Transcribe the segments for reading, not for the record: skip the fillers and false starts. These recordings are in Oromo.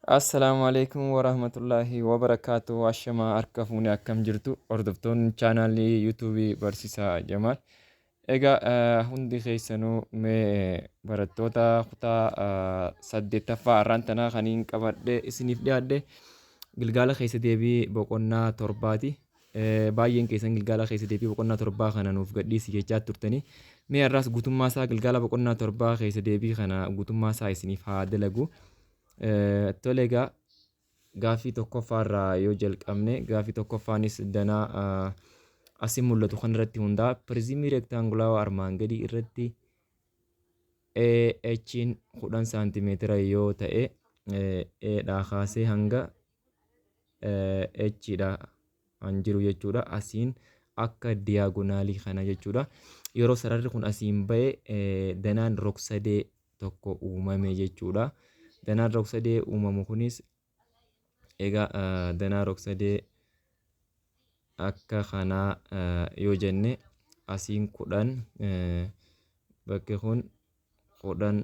Assalaamu alaikum warahmatullaahi wabarakaatu. Ashamaa harka fuune, akkam jirtu hordoftoonni chaanaalii yuutuubii Barsiisaa Jamaal? Egaa hundi keessanuu mee barattoota kutaa saddeettaffaa, har'aan tanaa kaniin qabadhe isiniif dhiyaadhe gilgaala keessa deebii boqonnaa torbaati. Baay'een keessan gilgaala keessa deebii boqonnaa torbaa kana nuuf gadhiisi jechaa turtanii. Mee har'aas guutummaa isaa gilgaala boqonnaa torbaa keessa deebii kana guutummaa isaa isiniif haa dalagu. Tole, egaa gaaffii tokkoffaarraa yoo jalqabne, gaaffii tokkoffaanis danaa asii mul'atu kanarratti hundaa'a. Piriizimii reektaangulaawaa armaan gadii irratti AH'n 10 saantimeetira yoo ta'e, A dhaa kaasee hanga H dha kan jiru jechuudha. Asiin akka diyaagonaalii kana jechuudha. Yeroo sararri kun asiin ba'e danaan rog-sadee tokko uumame jechuudha. Danaan rog-sadee uumamu kunis egaa danaa rog-sadee akka kanaa yoo jenne, asiin 10, bakki kun 10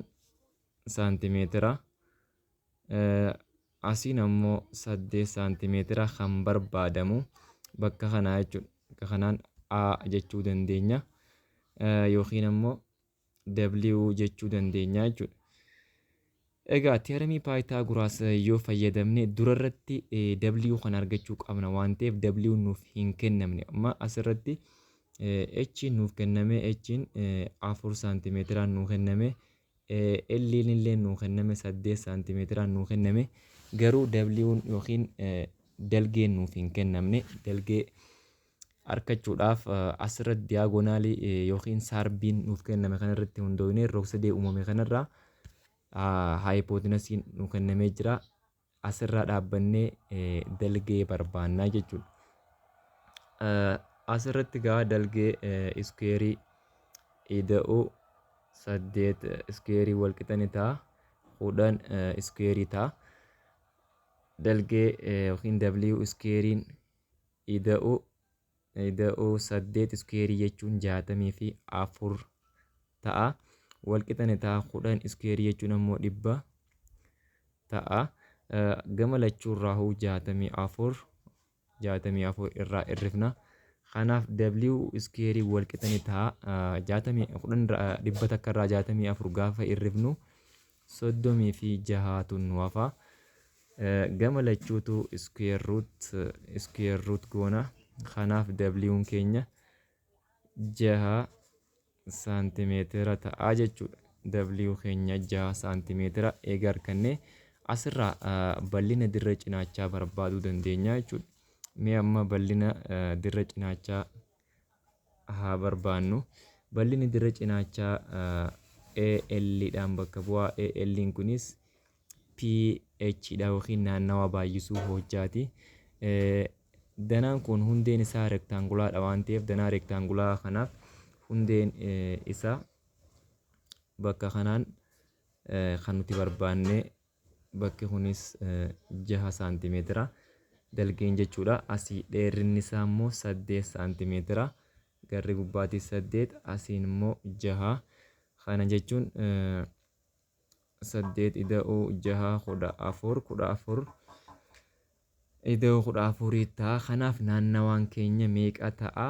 saantimeetira. Asiin ammoo 8 saantimeetira, kan barbaadamu bakka kanaa jechuudha. Bakka kanaan A jechuu dandeenya yookiin ammoo W jechuu dandeenya jechuudha. Egaa tiyaramii Paayitaaguraas yoo fayyadamne, durarratti W kan argachuu qabna waan ta'eef W nuuf hin kennamne. Amma asirratti H nuuf kenname, H 4 saantimeetiraan nuu kenname, L illee nuu kenname, 8 saantimeetiraan nuu kenname, garuu W yookiin dalgeen nuuf hin kennamne. Dalgee argachuudhaaf asirratti diyaagonaalii yookiin saarbiin nuuf kenname kanarratti hundoofnee, rog-sadee uumame kanarraa haayipootinasiin nu kennamee jira. Asirraa dhaabbannee dalgee barbaannaa jechuudha. Asirratti gaa dalgee iskuweerii ida'uu 8 iskuweerii walqixa ni ta'a. 10 iskuweerii ta'a. Dalgee yookiin W iskuweeriin ida'uu 8 iskuweerii jechuun 64 ta'a. Walqixa ni ta'a 10 iskuweerii jechuun ammoo 100 ta'a. Gama lachuurraa huu 64 64 irraa hir'ifna. Kanaaf W iskuweerii walqixa ni ta'a. 60 10 100 irraa 64 gaafa hir'ifnu 36tu nu hafa. Gama lachuutu square root goona. Kanaaf W'n keenya 6 saantimeetira ta'a jechuudha. W keenya 6 saantimeetira eega argannee, asirraa bal'ina dirra cinaachaa barbaaduu dandeenya jechuudha. Mee amma bal'ina dirra cinaachaa haa barbaannu. Bal'inni dirra cinaachaa AL dhaan bakka bu'aa. AL kunis PH dha yookiin naannawa baay'isuu hojjaati. Danaan kun hundeen isaa rektaangulaadha waan ta'eef, danaa rektaangulaa kanaaf hundeen isaa bakka kanaan kan nuti barbaanne, bakki kunis 6 saantimeetira dalgeen jechuudha. Asii dheerinni isaa immoo 8 saantimeetira. Garri gubbaatii 8, asiin immoo 6. Kana jechuun 8 ida'uu 6 14, 14 ida'uu 14 ta'a. Kanaaf naannawaan keenya meeqa ta'a?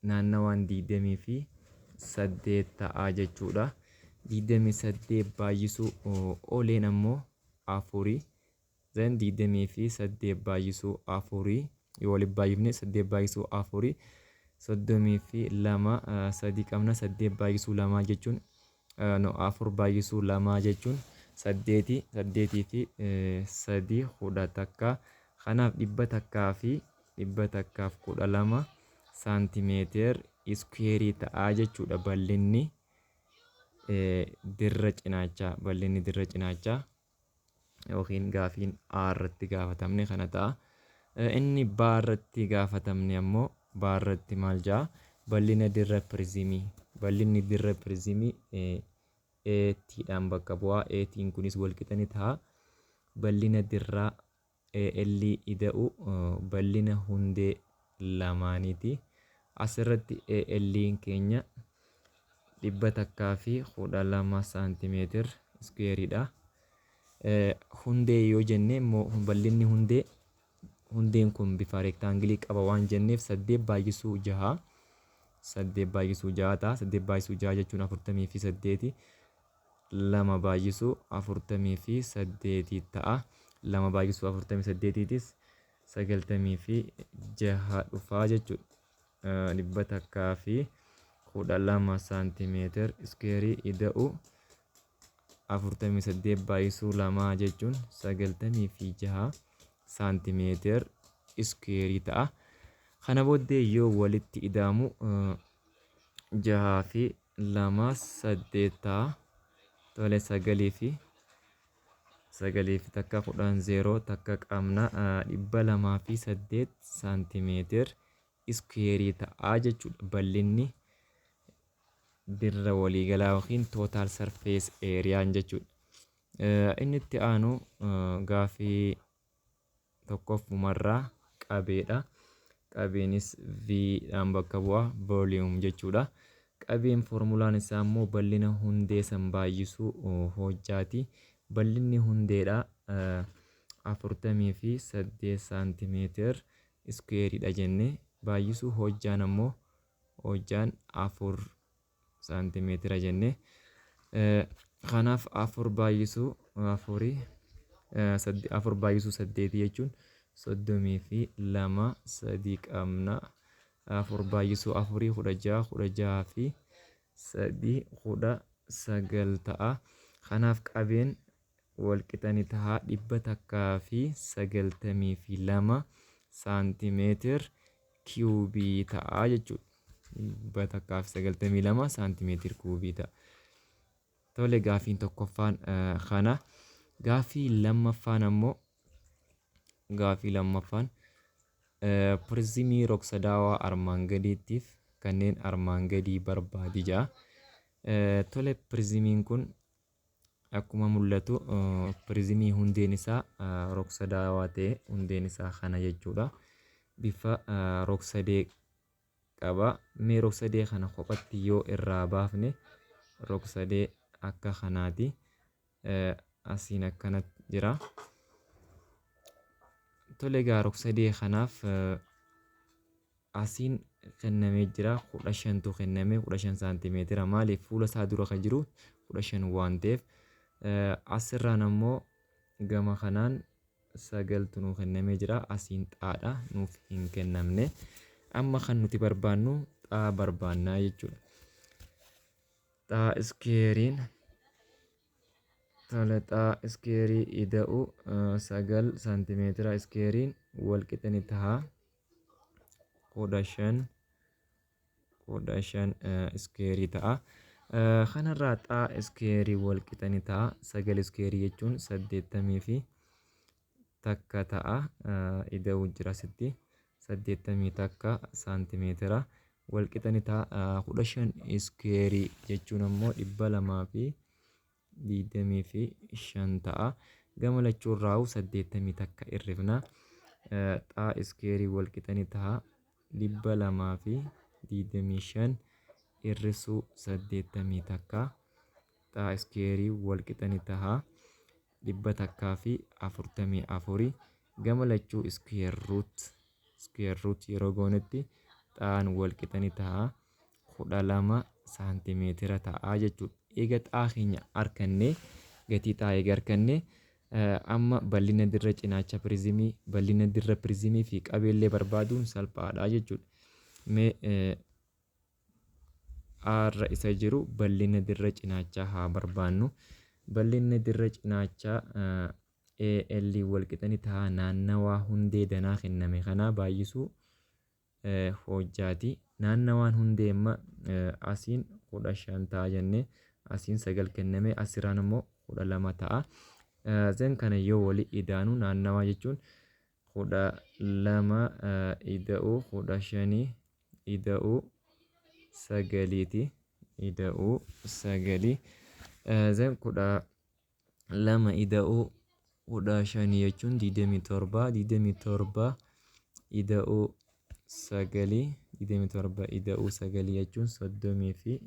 Naannawaan 28 ta'a jechuudha. 28 baay'isuu oleen ammoo afurii. Then 28 baay'isuu afurii yoo walitti baay'ifne, 8 baay'isuu afurii 32, sadii qabna. 8 baay'isuu lamaa jechuun, no, 4 baay'isuu lamaa jechuun saddeeti, saddeetii fi sadii 11. Kanaaf 112 saantimeetir iskuweerii ta'a jechuudha bal'inni dirra cinaachaa. Bal'inni dirra cinaachaa yookiin gaafiin A irratti gaafatamne kana ta'a. Inni B irratti gaafatamne ammoo, B irratti maal jedha? Bal'ina dirra piriizimii. Bal'inni dirra piriizimii AT dhaan bakka bu'aa. AT'n kunis walqixa ni ta'a. Bal'ina dirraa AL ida'u bal'ina hundee lamaaniiti. Asirratti AL keenya 112 saantimeetir iskuweeriidha. Hundee yoo jenne immoo bal'inni hundee, hundeen kun bifa reektaangilii qaba waan jenneef, 8 baay'isuu 6, 8 baay'isuu 6 ta'a. 8 baay'isuu 6 jechuun 48, 2 baay'isuu 48 ta'a. 2 baay'isuu 48tiis 96 dhufaa jechuudha. 112 saantimeetir iskeerii ida'u 48 baay'isuu 2 jechuun 96 saantimeetir iskeerii ta'a. Kana booddee yoo walitti ida'amu 6 fi 2 8 ta'a. Tole, 9 fi 9 fi takka 10, 0 takka qabna, 208 saantimeetir iskeerii ta'a jechuudha. Bal'inni dirra waliigalaa yookiin total surface areaan jechuudha. Inni itti aanu gaaffii tokkoffumarraa qabeedha. Qabeenis V dhaan bakka bu'a, volume jechuudha. Qabeen foormulaan isaa immoo bal'ina hundee san baay'isuu hojjaati. Bal'inni hundeedha 48 saantimeetir iskuweeriidha jenne, baay'isuu hojjaan ammoo hojjaan 4 saantimeetira jenne. Kanaaf 4 baay'isuu 4, 4 baay'isuu 8 jechuun 32, 3 qabna. 4 baay'isuu 4 16, 16 fi 3 19 ta'a. Kanaaf qabeen walqixa ni ta'a 192 saantimeetir kiubii ta'a jechuudha. 192 saantimeetir kuubii ta'a. Tole, gaaffiin tokkoffaan kana. Gaaffii lammaffaan ammoo, gaaffii lammaffaan pirizimii rog-sadaawaa armaan gadiittiif kanneen armaan gadii barbaadi jedha. Tole, pirizimiin kun akkuma mul'atu pirizimii hundeen isaa rog-sadaawaa ta'e, hundeen isaa kana jechuudha. Bifa rog-sadee qaba. Mee rog-sadee kana kophatti yoo irraa baafne rog-sadee akka kanaati. Asiin akkanatti jira. Tole egaa, rog-sadee kanaaf asiin kennamee jira, 15tu kenname, 15 saantimeetira. Maaliif? Fuula isaa dura kan jiru 15 waan ta'eef. Asirraan ammoo gama kanaan 9tu nuu kennamee jira. Asiin xaadha nuuf hin kennamne. Amma kan nuti barbaannu xaa barbaannaa jechuudha. Xaa iskeeriin, tole, xaa iskeerii ida'u 9 saantimeetira iskeeriin wal qixa ni ta'a 15, 15 iskeerii ta'a. Kanarraa xaa iskeerii wal qixa ni ta'a 9 iskeerii jechuun 81 ta'a. Ida'uu jira asitti, 81 saantimeetira wal qixa ni ta'a 15 iskeerii jechuun ammoo 225 ta'a. Gama lachuurraa'u 81 irrifna. Xaa iskeerii wal qixa ni ta'a 225 hir'isuu 81. Xaa iskeerii wal qixa ni ta'a 144. Gama lachuu square root, square root yeroo goonetti xaan wal qixa ni ta'a 12 saantimeetira ta'a jechuudha. Eega xaa keenya argannee, gatii xaa eega argannee, amma bal'ina dirra cinaacha pirizimii, bal'ina dirra pirizimii fi qabeellee barbaaduun salphaadha jechuudha. Mee aarra isa jiru bal'ina dirra cinaachaa haa barbaannu. Bal'inni dirra cinaachaa AL wal qixa ni ta'a naannawaa hundee danaa kenname kanaa baay'isuu hojjaati. Naannawaan hundee amma asiin 15 ta'a jennee, asiin 9 kenname, asirraan immoo 12 ta'a. Then kana yoo wali idaanu naannawaa jechuun 12 ida'uu 15 ida'uu 9ti, ida'uu 9. Then 12 ida'uu 15 jechuun 27, 27 ida'uu 9, 27 ida'uu 9 jechuun 36,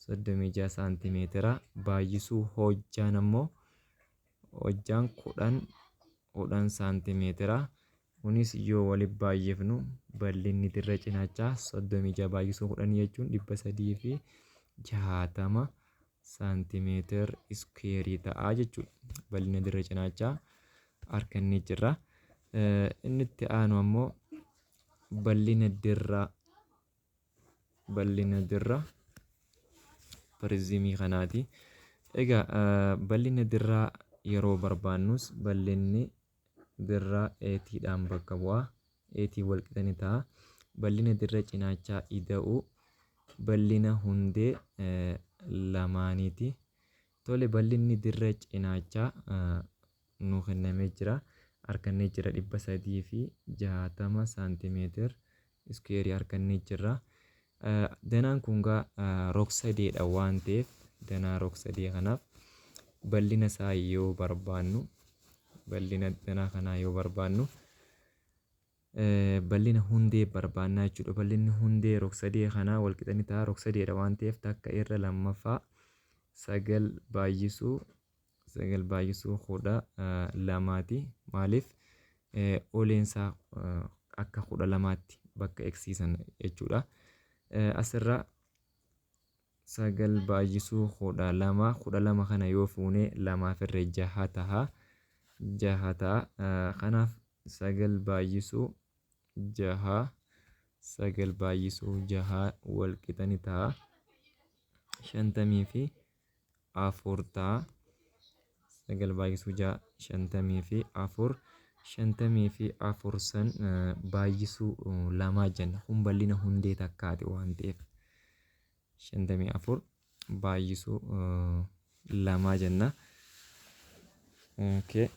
36 saantimeetira baay'isuu hojjaan ammoo Hojjaan 10 10 saantimeetira. Kunis yoo walitti baay'ifnu bal'inni dirra cinaachaa 36 baay'isuu 10 jechuun 360 saantimeetir iskuweerii ta'a jechuudha. Bal'ina dirra cinaachaa argannee jirra. Inni itti aanu ammoo bal'ina dirra bal'ina dirra piriizimii kanaati. Egaa bal'ina dirraa yeroo barbaannus bal'inni dirraa eetiidhaan bakka bu'a. Eetii wal qixa ni ta'a. Bal'ina dirra cinaachaa ida'uu bal'ina hundee lamaaniiti. Tole, bal'inni dirra cinaachaa nuu kennamee jira. Argannee jira, 360 saantimeetir iskuweerii argannee jirra. Danaan kun gaa rog-sadeedha waan ta'eef, danaa rog-sadee kanaaf bal'ina isaa yoo barbaannu, bal'ina danaa kanaa yoo barbaannu, bal'ina hundee barbaannaa jechuudha. Bal'inni hundee rog-sadee kanaa wal qixa ni ta'a. Rog-sadeedha waan ta'eef takka irra lammaffaa 9 baay'isuu 9 baay'isuu 12ti. Maaliif, oleensaa akka 12tti bakka eegsiisan jechuudha. Asirra 9 baay'isuu 12, 12 kana yoo fuune lamaaf irra jaha ta'a. Jaha ta'a. Kanaaf 9 baay'isuu jaha, 9 baay'isuu jaha wal qixa ni ta'a. 54 ta'a. 9 baay'isuu jaha 54. 54 san baay'isuu lamaa jenna. Kun bal'ina hundee takkaati waan ta'eef. 54 baay'isuu lamaa jenna. Okay.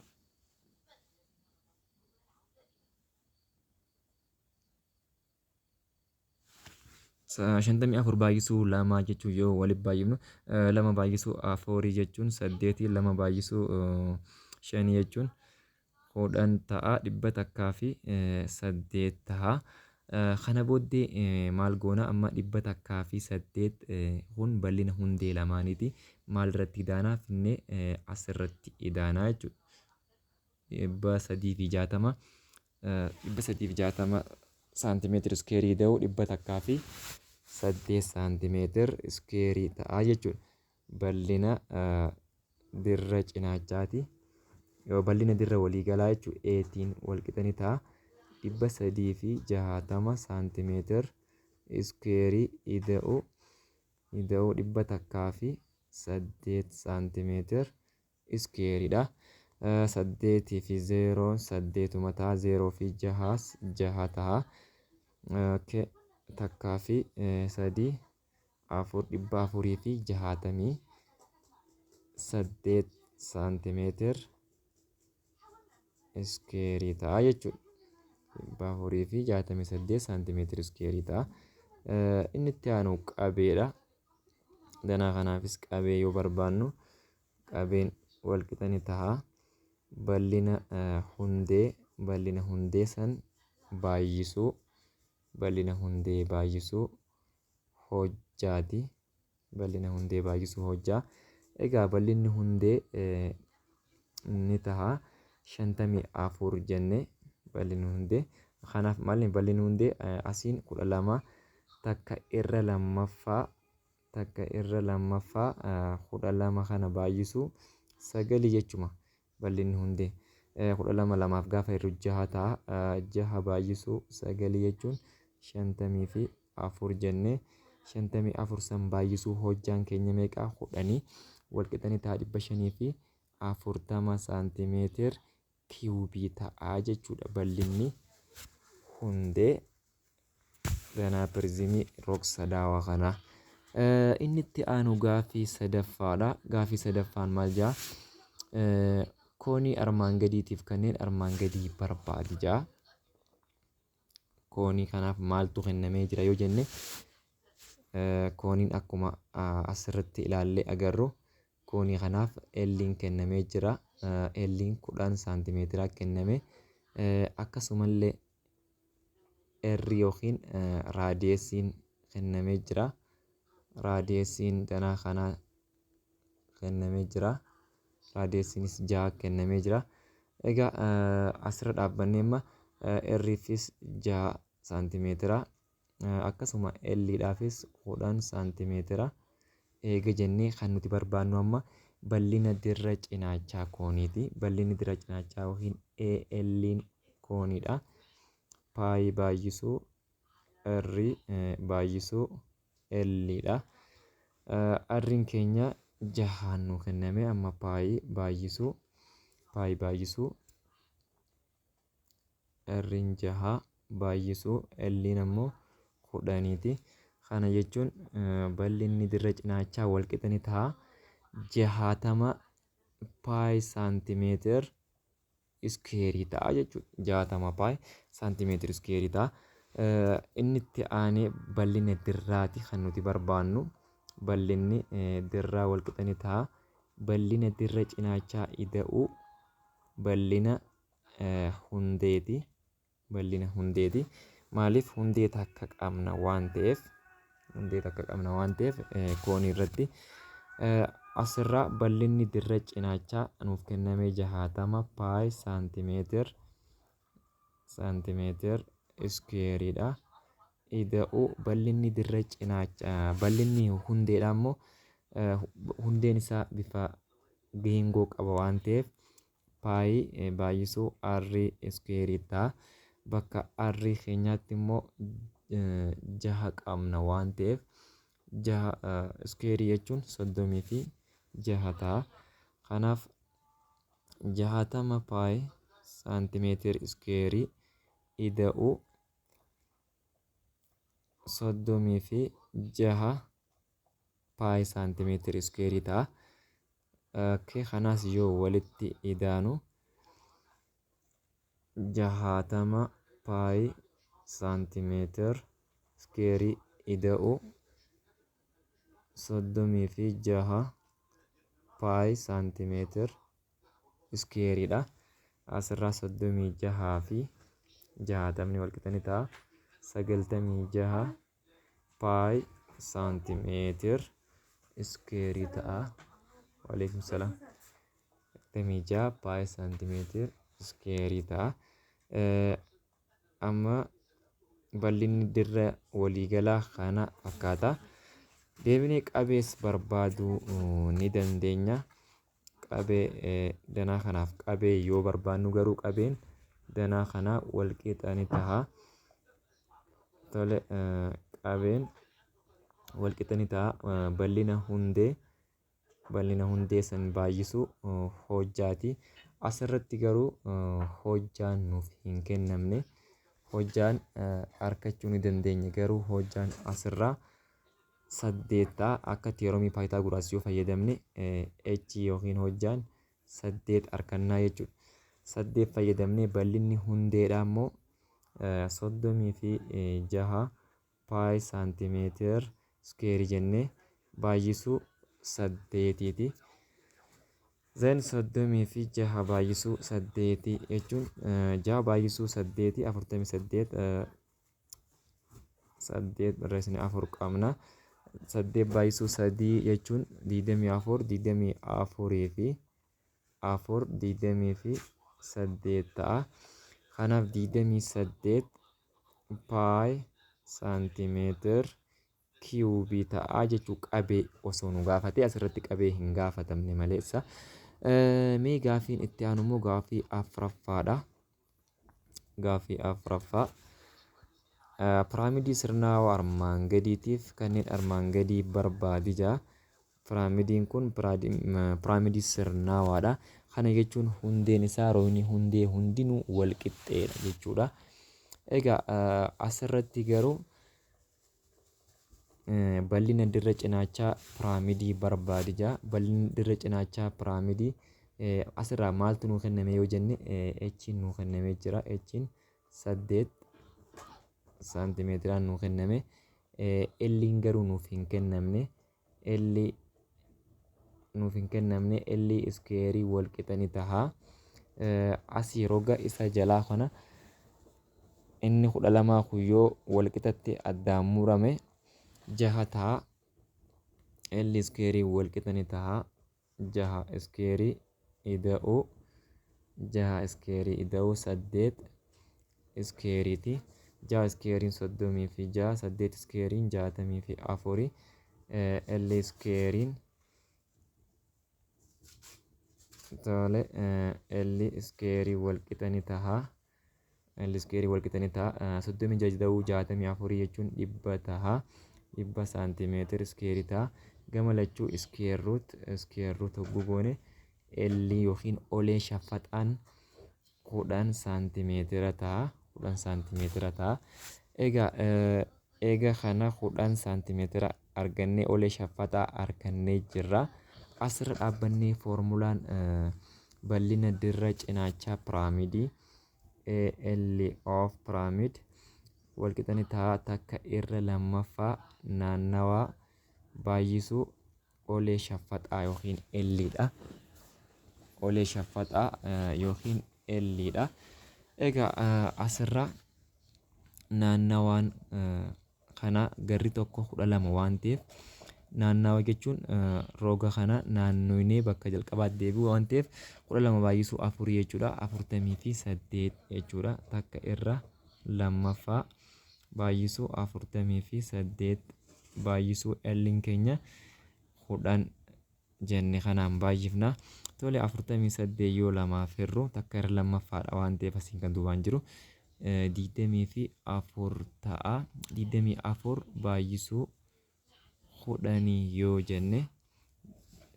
54 baay'isuu lamaa jechuun yoo walitti baay'ifnu, lama baay'isuu afurii jechuun saddeeti, lama baay'isuu shanii jechuun 10 ta'a, 108 ta'a. Kana booddee maal goona amma? 108 kun bal'ina hundee lamaaniiti. Maal irratti idaanaa finnee? Asirratti idaanaa jechuudha. 360, 360 saantimeetira iskeerii ta'u 108 saantimeetir iskeerii ta'a jechuudha. Bal'ina dirra cinaachaati. Bal'ina dirra waliigalaa jechuudha. Eetiin wal qixa ni ta'a. 360 saantimeetir iskeerii ida'uu 108 saantimeetir iskeeriidha. Saddeetii fi zeeroon saddeetuma ta'a. Zeeroo fi jahaas jaha ta'a. Takkaa fi sadii afur, 468 saantimeetir iskeerii ta'a jechuudha. 468 saantimeetir iskeerii ta'a. Inni itti aanu qabeedha. Danaa kanaafis qabee yoo barbaannu, qabeen wal qixa ni ta'a. Bal'ina hundee, bal'ina hundee san baay'isuu, bal'ina hundee baay'isuu hojjaati. Bal'ina hundee baay'isuu hojjaa. Egaa bal'inni hundee ni ta'a 54 jenne bal'inni hundee. Kanaaf maali bal'inni hundee? Asiin 12, takka irra lammaffaa, takka irra lammaffaa 12 kana baay'isuu sagalii jechuma bal'inni hundee. 12 lamaaf gaafa hirru jaha ta'a. Jaha baay'isuu sagalii jechuun 54 jennee, 54 san baay'isuu hojjaan keenya meeqaa? 10 walqixani ta'a, 540 saantimeetir kiiyuubii ta'a jechuudha bal'inni hundee danaa piriizimii rog-sadaawaa kanaa. Inni itti aanu gaaffii sadaffaadha. Gaaffii sadaffaan maal jedha? Koonii armaan gadiitiif kanneen armaan gadii barbaadi jedha. Koonii kanaaf maaltu kennamee jira yoo jenne, kooniin akkuma asirratti ilaallee agarru, koonii kanaaf L'n kennamee jira. L'n 10 saantimeetira kenname. Akkasumallee R yookiin raadiyeesiin kennamee jira. Raadiyeesiin danaa kanaa kennamee jira. Raadeesiinis 6 kennamee jira. Egaa asirra dhaabbannee amma R'fis 6 saantimeetira akkasuma L'dhaafis 10 saantimeetira eega jennee kan nuti barbaannu amma bal'ina dirra cinaachaa kooniiti. Bal'inni dirra cinaachaa yookiin AL'n kooniidha. Paayi baay'isuu R baay'isuu L dha. R'n keenya jahaan nuu kenname amma paayi baay'isuu paayi baay'isuu R'n jaha baay'isuu L'n ammoo kudhaniiti. Kana jechuun bal'inni dirra cinaachaa walqixa ni ta'a. 60 paayi saantimeetir iskeerii ta'a jechuudha. 60 paayi saantimeetir iskeerii ta'a. Inni itti aanee bal'ina dirraati kan nuti barbaannu. Bal'inni dirraa walqixa ni ta'a. Bal'ina dirra cinaachaa ida'uu bal'ina hundeeti. Bal'ina hundeeti. Maaliif hundee takka qabna waan ta'eef hundee takka qabna waan ta'eef koonii irratti asirraa bal'inni dirra cinaachaa nuuf kenname 60 paayi saantimeetir iskuweeriidha. Ida'uu bal'inni dirra cinaachaa bal'inni hundeedha immoo hundeen isaa bifa geengoo qaba waan ta'eef paayi baay'isuu r iskuweerii ta'a. Bakka r keenyaatti immoo 6 qabna waan ta'eef 6 iskuweerii jechuun 36 ta'a. Kanaaf 60 paayi saantimeetir iskuweerii ida'uu 36 paayi saantimeetir iskuweerii ta'a. Okay, kanaas yoo walitti idaanu 60 paayi saantimeetir iskuweerii ida'uu 36 paayi saantimeetir iskuweeriidha. Asirraa 36 fi 60 walqixa ni ta'a. 96 paayi saantimeetir iskuweerii ta'a. Waalaikum salaam. 96 paayi saantimeetir iskuweerii ta'a. Amma bal'inni dirra waliigalaa kana fakkaata. Deebinee qabees barbaaduu ni dandeenya. Qabee danaa kanaaf qabee yoo barbaannu garuu qabeen danaa kanaa walqixa ni ta'a. Tole, qabeen walqixa ni ta'a. Bal'ina hundee bal'ina hundee san baay'isuu hojjaati. Asirratti garuu hojjaan nuuf hin kennamne. Hojjaan argachuu ni dandeenya garuu hojjaan asirraa 8 ta'a. Akka tiyooromii Paayitaaguraas yoo fayyadamne h yookiin hojjaan 8 argannaa jechuudha. 8 fayyadamnee bal'inni hundeedhaa immoo 36 paayi saantimeetir iskuweerii jennee baay'isuu 8ti. Then 36 baay'isuu 8 jechuun 6 baay'isuu 8 48, 8 barreessine 4 qabna. 8 baay'isuu 3 jechuun 24, 24 fi 4 28 ta'a. Kanaaf 28 paayi saantimeetir kiyuubii ta'a jechuu qabee osoo nu gaafatee asirratti qabee hin gaafatamne maleessa. Mee gaafiin itti aanu immoo gaafii afuraffaadha. Gaafii afuraffaa. Piraamidii sirnaawaa armaan gadiitiif kanneen armaan gadii barbaadi jaa. Piraamidiin kun piraamidii sirnaawaadha. Kana jechuun hundeen isaa roogni hundee hundinuu wal qixxeedha jechuudha. Egaa asirratti garuu bal'ina dirra cinaachaa piraamidii barbaadi jaa. Bal'inni dirra cinaachaa piraamidii asirraa maaltu nuu kenname yoo jenne h nuu kennamee jira. H'n 8 saantimeetiraan nuu kenname. L'n garuu nuuf hin kennamne. L nuuf hin kennamne. L iskuweerii wal qixa ni taha. Asii roga isa jalaa kana inni 12 kun yoo wal qixatti addaan murame 6 ta'a. L iskuweerii wal qixa ni taha. 6 iskuweerii ida'uu 6 iskeerii ida'uu 8 iskeeriiti. 6 iskeeriin 36, 8 iskeeriin 64, L iskeeriin tole L iskeerii wal qixa ni taha. L iskeerii wal qixa ni taha. 36 ida'uu 64 jechuun 100 taha. 100 saantimeetir iskeerii taha. Gama lachuu square root square root hogguu goone L yookiin olee shaffaxaan 10 saantimeetira ta'a. 10 saantimeetira ta'a. Egaa eega kana 10 saantimeetira argannee olee shaffaxaa argannee jirra. Asirra dhaabbannee foormulaan bal'ina dirra cinaachaa piraamidii AL of pyramid walqixa ni ta'a takka irra lammaffaa naannawaa baay'isuu olee shaffaxaa yookiin L dha. Olee shaffaxaa yookiin L dha. Egaa asirra naannawaan kana garri tokko 12 waan ta'eef, naannawa jechuun roga kana naannoynee bakka jalqabaatti deebi'u waan ta'eef, 12 baay'isuu 4 jechuudha. 48 jechuudha. Takka irra lammaffaa baay'isuu 48 baay'isuu L'n keenya 10 jenne kanaan baay'ifna. Tole, 48 yoo lamaaf hirru, takka irra lammaffaadha waan ta'eef asiin kan duubaan jiru 24 ta'a. 24 baay'isuu 10 yoo jenne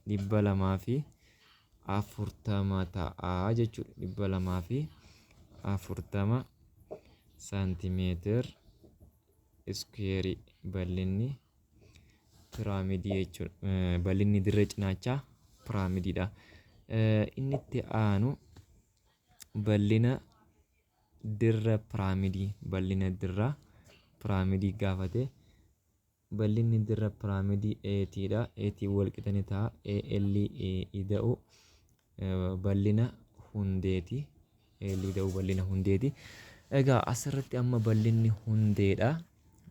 240 ta'a jechuudha. 240 saantimeetir iskuweerii bal'inni piraamidii jechuudha. Bal'inni dirree cinaachaa piraamidiidha. Inni itti aanu bal'ina dirra piraamidii, bal'ina dirra piraamidii gaafate. Bal'inni dirra piraamidii AT dha. AT wal qixa ni ta'a. AL ida'u bal'ina hundeeti. AL ida'u bal'ina hundeeti. Egaa asirratti amma bal'inni hundeedha.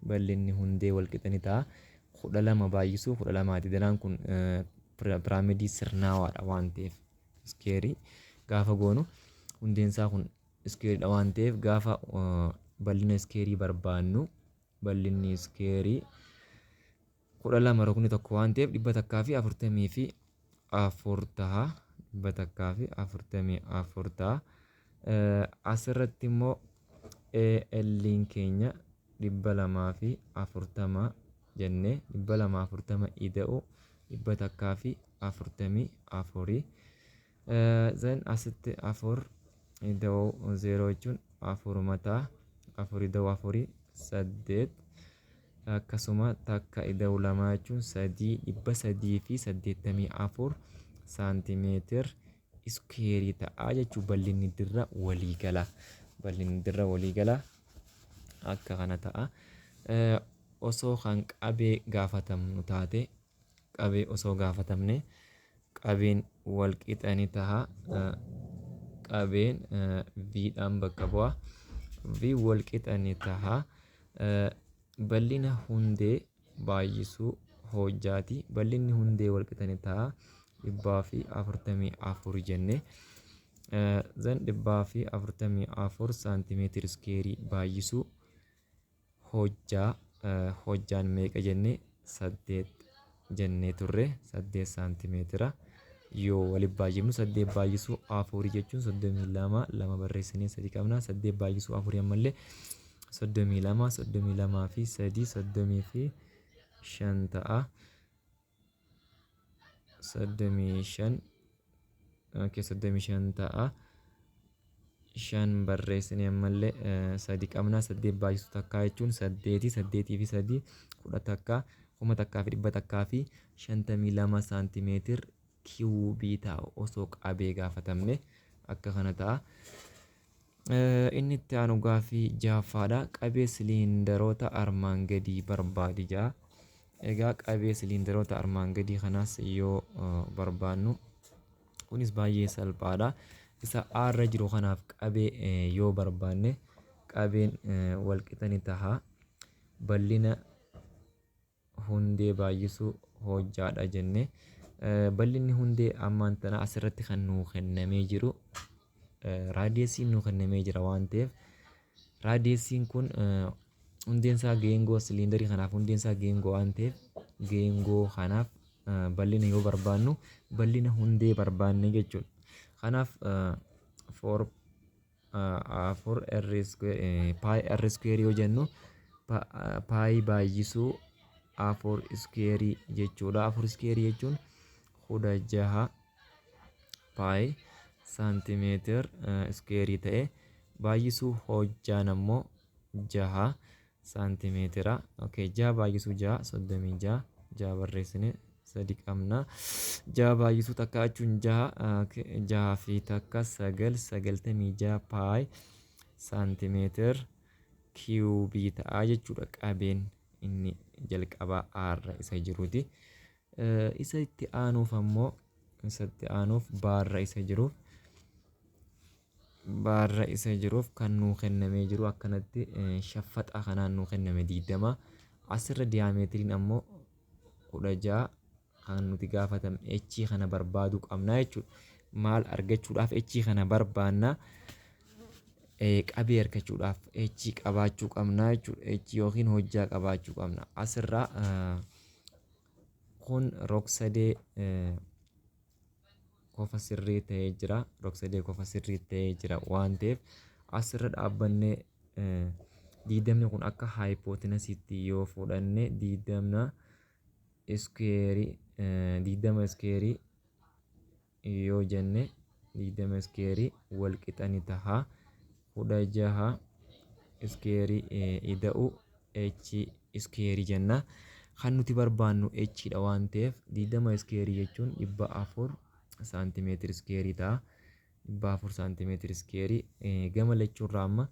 Bal'inni hundee wal qixa ni ta'a. 12 baay'isuu 12ti. Danaan kun piraamidii sirnaawaadha waan ta'eef, iskeerii gaafa goonu hundeensaa kun iskeeriidha waan ta'eef, gaafa bal'ina iskeerii barbaannu bal'inni iskeerii 12 rukni tokko waan ta'eef 144 ta'a. 144 ta'a. Asirratti immoo AL'n keenya 240 jennee 240 ida'u 144. Then asitti 4 ida'u 0 jechuun afuruma ta'a. 4 ida'u 4 8, akkasuma takka ida'u 2 jechuun 3, 384 saantimeetir iskuweerii ta'a jechuun bal'inni dirra waliigala. Bal'inni dirra waliigala akka kana ta'a. Osoo kan qabee gaafatamnu taate, qabee osoo gaafatamne, qabeen wal qixa ni ta'a. Qabeen V dhaan bakka bu'a. V wal qixa ni ta'a. Bal'ina hundee baay'isuu hojjaati. Bal'inni hundee wal qixa ni ta'a. 144 jenne. Then 144 saantimeetir iskeerii baay'isuu hojjaa, hojjaan meeqa jenne? 8 jennee turre, 8 saantimeetira. Yoo walitti baay'ifnu 8 baay'isuu 4 jechuun 32, 2 barreessinee 3 qabna. 8 baay'isuu 4 ammallee 32, 32 fi 3 35 ta'a. 35, okay, 35 ta'a. 5 barreessinee ammallee 3 qabna. 8 baay'isuu takkaa jechuun 8, 8 fi 3 11, 1152 saantimeetir kiwubii ta'a osoo qabee gaafatamne akka kana ta'a. Inni itti aanu gaaffii jahaffaadha. Qabee siliindaroota armaan gadii barbaadi ja'a. Egaa qabee siliindaroota armaan gadii kanaas yoo barbaannu kunis baay'ee salphaadha. Isa A irra jiru kanaaf qabee yoo barbaanne qabeen walqixa ni taha. Bal'ina hundee baay'isuu hojjaadha jenne. Bal'inni hundee ammaan tana asirratti kan nuu kennamee jiru raadiyeesiin nuu kennamee jira waan ta'eef, raadiyeesiin kun hundeen isaa geengoo, siliindarii kanaaf hundeen isaa geengoo waan ta'eef, geengoo kanaaf bal'ina yoo barbaannu bal'ina hundee barbaanne jechuudha. Kanaaf 4 4 r square pi r square yoo jennu, pi baay'isuu 4 square jechuudha. 4 square jechuun 16 pi saantimeetir square ta'e, baay'isuu hojjaan ammoo 6 saantimeetira. Okay, 6 baay'isuu 6 36, 6 barreessine 3 qabna. 6 baay'isuu takka jechuun 6, 6 fi takka 9, 96 pi saantimeetir kiiyuubii ta'a jechuudha, qabeen inni jalqabaa aarra isa jiruuti. Isa itti aanuuf ammoo, isa itti aanuuf baarra isa jiruuf, baarra isa jiruuf kan nuu kennamee jiru akkanatti shaffaxa kanaan nuu kenname 20, asirra diyaameetiriin ammoo 16, kan nuti gaafatamne h kana barbaaduu qabna jechuudha. Maal argachuudhaaf h kana barbaanna? Qabee argachuudhaaf h qabaachuu qabna jechuudha. H yookiin hojjaa qabaachuu qabna. Asirraa kun rog-sadee kofa sirrii ta'ee jira. Rog-sadee kofa sirrii ta'ee jira waan ta'eef, asirra dhaabbannee 20ni kun akka haayipootinasiitti yoo fudhanne, 20 iskuweerii, 20 iskuweerii yoo jenne, 20 iskuweerii wal qixa ni taha 16 iskuweerii ida'u h iskuweerii jenna. Kan nuti barbaannu h dha waan ta'eef, 20 iskuweerii jechuun 400 saantimeetiri iskuweerii ta'a. 400 saantimeetiri iskuweerii gama lachuurraa amma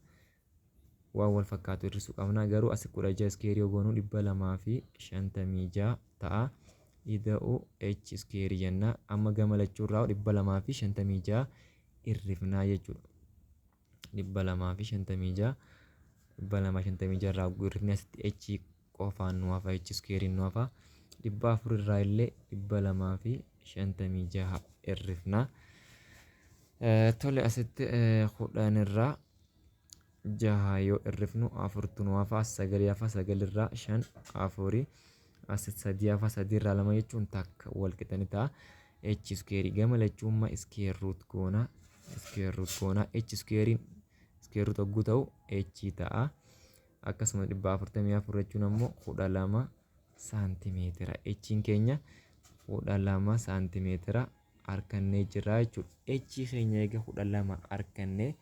waan wal fakkaatu hir'isuu qabna. Garuu asi 16 iskuweerii yoo goonu 256 ta'a. Ida'u h iskuweerii jenna. Amma gama lachuurraa 256 hir'ifnaa jechuudha. 256, 256 irraa hir'ifnee asitti h qofaan nu hafa, h iskuweeriin nu hafa. 400 irraa illee 256 hir'ifna. Tole, asitti 10 irraa 6 yoo hir'ifnu 4tu nu hafa, 9 hafa, 9 irraa 5 4, asitti 3 hafa, 3 irraa 2 jechuun takka, wal qixa ni ta'a. H iskuweerii gama lachuummaa square root goona, square root goona, h iskuweeriin square root hogguu ta'u h ta'a. Akkasuma 144 jechuun ammoo 12 saantimeetira. H'n keenya 12 saantimeetira harkannee jirra jechuudha. H keenya eega 12 harkannee,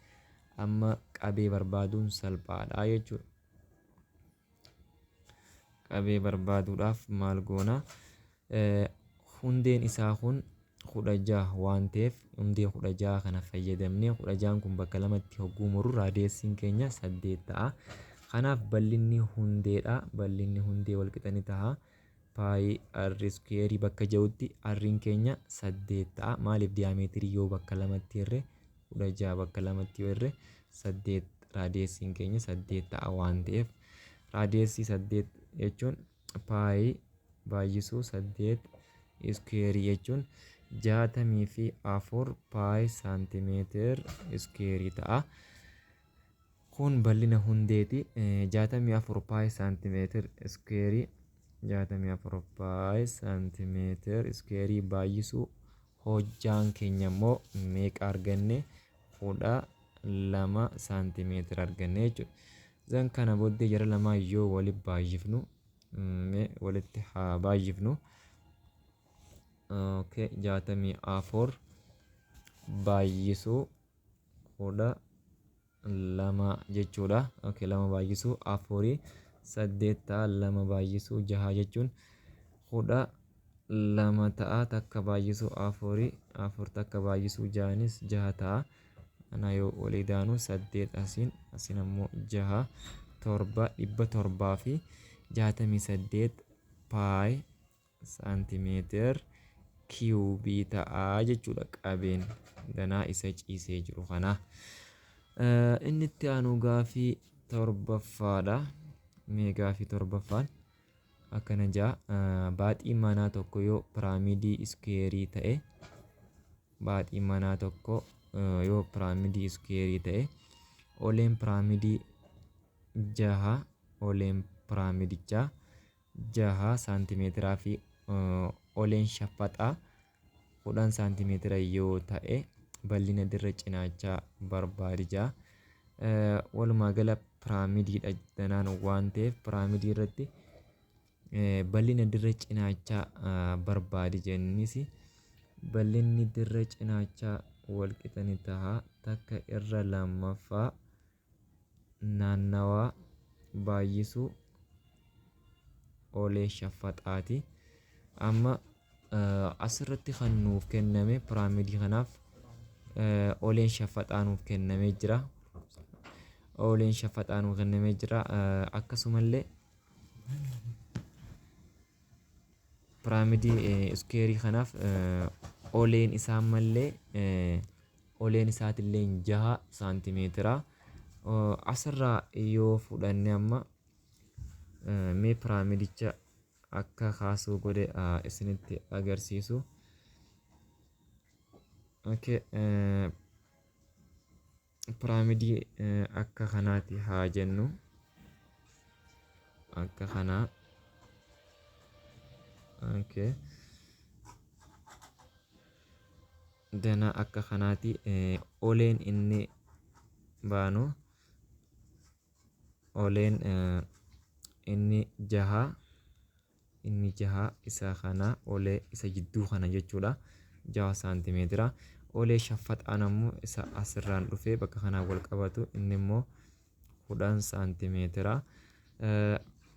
amma qabee barbaaduun salphaadha jechuudha. Qabee barbaaduudhaaf maal goona? Hundeen isaa kun 16 waan ta'eef, hundee 16 kana fayyadamnee 16n kun bakka lamatti hogguu muru raadiyeessiin keenya 8 ta'a. Kanaaf bal'inni hundeedha. Bal'inni hundee wal qixa ni ta'a. Pi r iskuweerii bakka jirutti r'n keenya 8 ta'a. Maaliif? Diyaameetirii yoo bakka lamatti hirre, 16 bakka lamatti yoo hirre 8, raadiyeessiin keenya 8 ta'a waan ta'eef, raadiyeessii 8 jechuun pi baay'isuu 8 iskuweerii jechuun 64 pi saantimeetir iskuweerii ta'a. Kun bal'ina hundeeti. 64 pi saantimeetir iskuweerii, 64 pi saantimeetir iskuweerii baay'isuu hojjaan keenya immoo meeqa arganne? 12 saantimeetira arganne jechuudha. Zan kana booddee jara lamaa yoo walitti baay'ifnu, mee walitti haa baay'ifnu. Okay, 64 baay'isuu 12 jechuudha. Okay, 2 baay'isuu 4 8 ta'a. 2 baay'isuu 6 jechuun 12 ta'a. Takka baay'isuu 4 4, takka baay'isuu 6nis 6 ta'a. Kana yoo walii daanu 8 asiin, asiin ammoo 6, 7, 768 pi saantimeetir kiiyuubii ta'a jechuudha, qabeen danaa isa ciisee jiru kana. Inni itti aanu gaafii torbaffaadha. Mee gaafii torbaffaan Akkana ja'a, baaxiin manaa tokko yoo piraamidii iskuweerii ta'e, baaxiin manaa tokko yoo piraamidii iskuweerii ta'e, oleen piraamidii 6, oleen piraamidichaa 6 saantimeetiraa fi oleen shaffaxaa 10 saantimeetira yoo ta'e, bal'ina dirra cinaachaa barbaadi ja'a. Walumaa gala piraamidiidha danaan waan ta'eef, piraamidii irratti bal'ina dirra cinaachaa barbaadi jennis, bal'inni dirra cinaachaa wal qixa ni ta'a takka irra lammaffaa naannawaa baay'isuu olee shaffaxaati. Amma asirratti kan nuuf kenname piraamidii kanaaf oleen shaffaxaa nuuf kennamee jira. Oleen shaffaxaa nuuf kennamee jira. Akkasumallee piraamidii iskuweerii kanaaf oleen isaa ammallee oleen isaatillee 6 saantimeetira. Asirraa yoo fudhanne, amma mee piraamidicha akka kaasuu godhe isinitti agarsiisu. Okay, piraamidii akka kanaati haa jennu. Akka kanaa. Okay. Danaa akka kanaati, oleen inni baanu, oleen inni jaha, inni jaha isa kana, olee isa jidduu kana jechuudha, 6 saantimeetira. Olee shaffaxaan ammoo isa asirraan dhufee bakka kanaan wal qabatu, inni immoo 10 saantimeetira.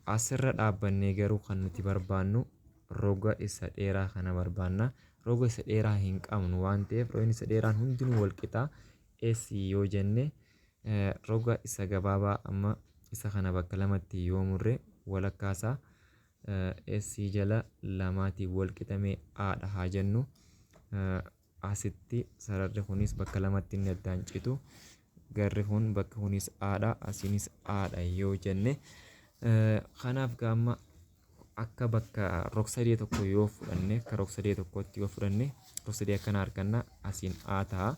Asirra dhaabbannee garuu kan nuti barbaannu roga isa dheeraa kana barbaanna. Roga isa dheeraa hin qabnu waan ta'eef, rogni isa dheeraan hundinuu wal qixa S yoo jenne, roga isa gabaabaa amma isa kana bakka lamatti yoo murre, walakkaasaa S jala lamaatiin wal qixamee A dha haa jennu. Asitti sararri kunis bakka lamatti inni addaan citu. Garri kun bakki kunis A dha, asiinis A dha yoo jenne, kanaaf gaamma akka bakka rog-sadee tokko yoo fudhanne, akka rog-sadee tokkotti yoo fudhanne, rog-sadee akkana arganna, asiin A ta'a.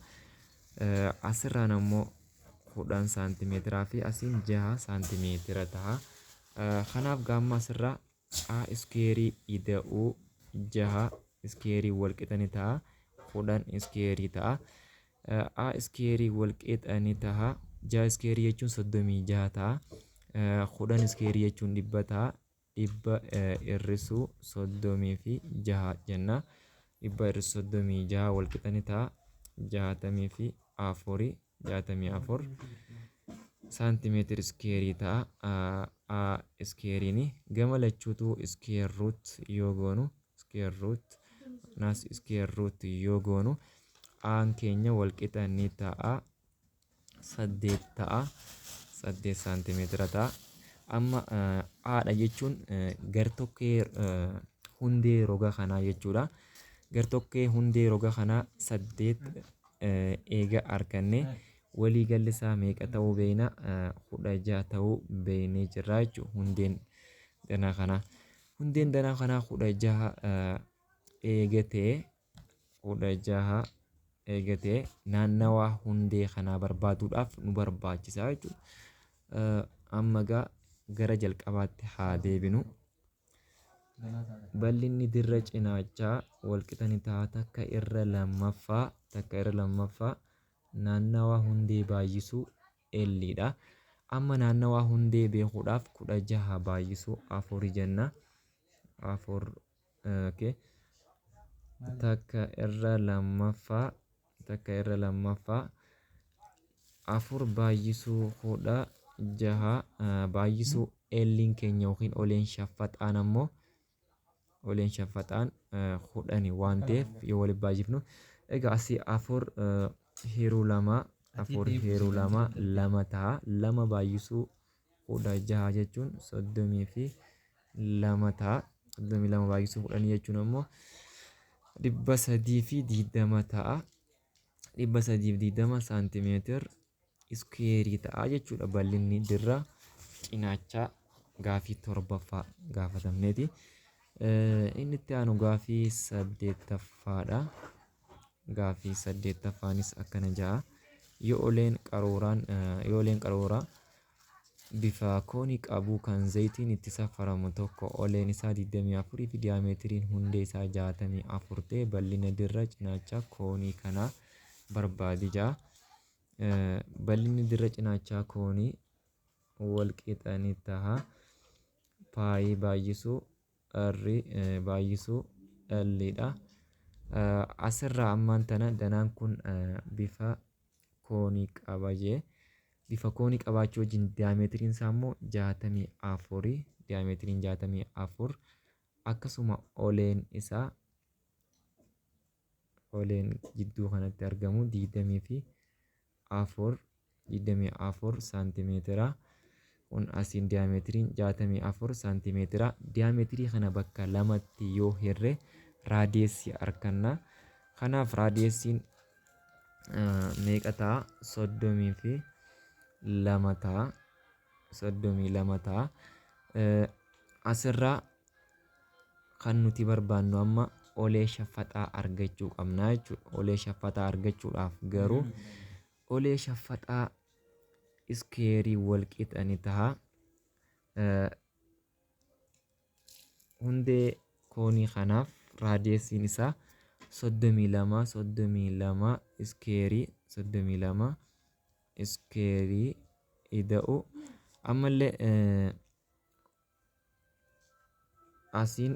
Asirraan ammoo 10 saantimeetiraa fi asiin 6 saantimeetira ta'a. Kanaaf gaamma asirraa A iskeerii ida'uu 6 iskeerii wal qixa ni ta'a 10 iskeerii ta'a. A iskeerii wal qixa ni ta'a 6 iskeerii jechuun 36 ta'a. 10 iskeerii jechuun 100 ta'a. 100 hir'isuu 36 jenna. 100 hir'isuu 36 wal qixa ni ta'a 64, 64 saantimeetir iskeerii ta'a. A iskeeriin gama lachuutu iskeer ruut yoo goonu, iskeer ruut naas iskeer ruut yoo goonu, A'n keenya wal qixa ni ta'a 8 ta'a, 8 saantimeetira ta'a. Amma A'dha jechuun gartokkee hundee roga kanaa jechuudha. Gartokkee hundee roga kanaa 8 eega arganne, waliigalli isaa meeqa ta'uu beekna? 16 ta'uu beeknee jirra jechuudha hundeen danaa kanaa. Hundeen danaa kanaa 16 eega ta'e, 16 eega ta'e, naannawaa hundee kanaa barbaaduudhaaf nu barbaachisa jechuudha. Amma gaa gara jalqabaatti haa deebinu. Bal'inni dirra cinaachaa walqixa ni ta'a takka irra lammaffaa, takka irra lammaffaa naannawaa hundee baay'isuu L dha. Amma naannawaa hundee beekuudhaaf 16 baay'isuu 4 jenna. 4, okay. Takka irra lammaffaa, takka irra lammaffaa 4 baay'isuu 16 baay'isuu L'n keenya yookiin oleen shaffaxaan ammoo, oleen shaffaxaan 10 waan ta'eef yoo walitti baay'ifnu, egaa asii 4 hiruu 2, 4 hiruu 2 2 ta'a. 2 baay'isuu 16 jechuun 32 ta'a. 32 baay'isuu 10 jechuun ammoo 320 ta'a. 320 saantimeetir iskuweerii ta'a jechuudha bal'inni dirra cinaachaa. Gaafii torbaffaa gaafatamneeti. Inni itti aanu gaafii saddeettaffaadha. Gaafii saddeettaffaanis akkana ja'a. Yoo oleen qaruuraan yoo oleen qaruuraa bifa koonii qabu kan zayitiin itti safaramu tokko oleen isaa 24 fi diyaameetiriin hundee isaa 64 ta'e, bal'ina dirra cinaachaa koonii kanaa barbaadi ja'a. Bal'inni dirra cinaachaa koonii wal qixa ni ta'a. Paayii baay'isuu R baay'isuu L dha. Asirraa ammaan tana danaan kun bifa koonii qaba jee. Bifa koonii qabaachuu wajjin diyaameetiriin isaa immoo 64, diyaameetiriin 64, akkasuma oleen isaa, oleen jidduu kanatti argamu 24, 24 saantimeetira. Kun asiin diyaameetiriin 64 saantimeetira. Diyaameetirii kana bakka lamatti yoo hirre raadiyeessii arganna. Kanaaf raadiyeessiin meeqa ta'a? 32 ta'a. 32 ta'a. Asirraa kan nuti barbaannu amma olee shaffaxaa argachuu qabna jechuudha. Olee shaffaxaa argachuudhaaf garuu olee shaffaxaa iskeerii wal qixa ni ta'a. Hundee koonii kanaaf raadiyeessiin isaa 32, 32 iskeerii, 32 iskeerii ida'u ammallee asiin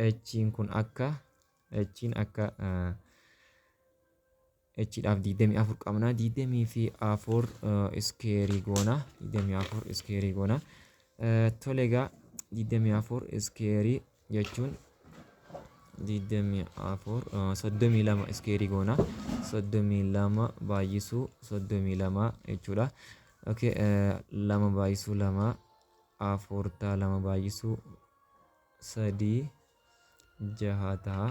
echiin kun akka echiin akka echiidhaaf 24 qabna, 24 iskeerii goona, 24 iskeerii goona. Tole egaa 24 iskeerii jechuun 24, 32 iskeerii goona, 32 baay'isuu 32 jechuudha. Okay, lama baay'isuu lama afur ta'a, lama baay'isuu sadii jaha ta'a,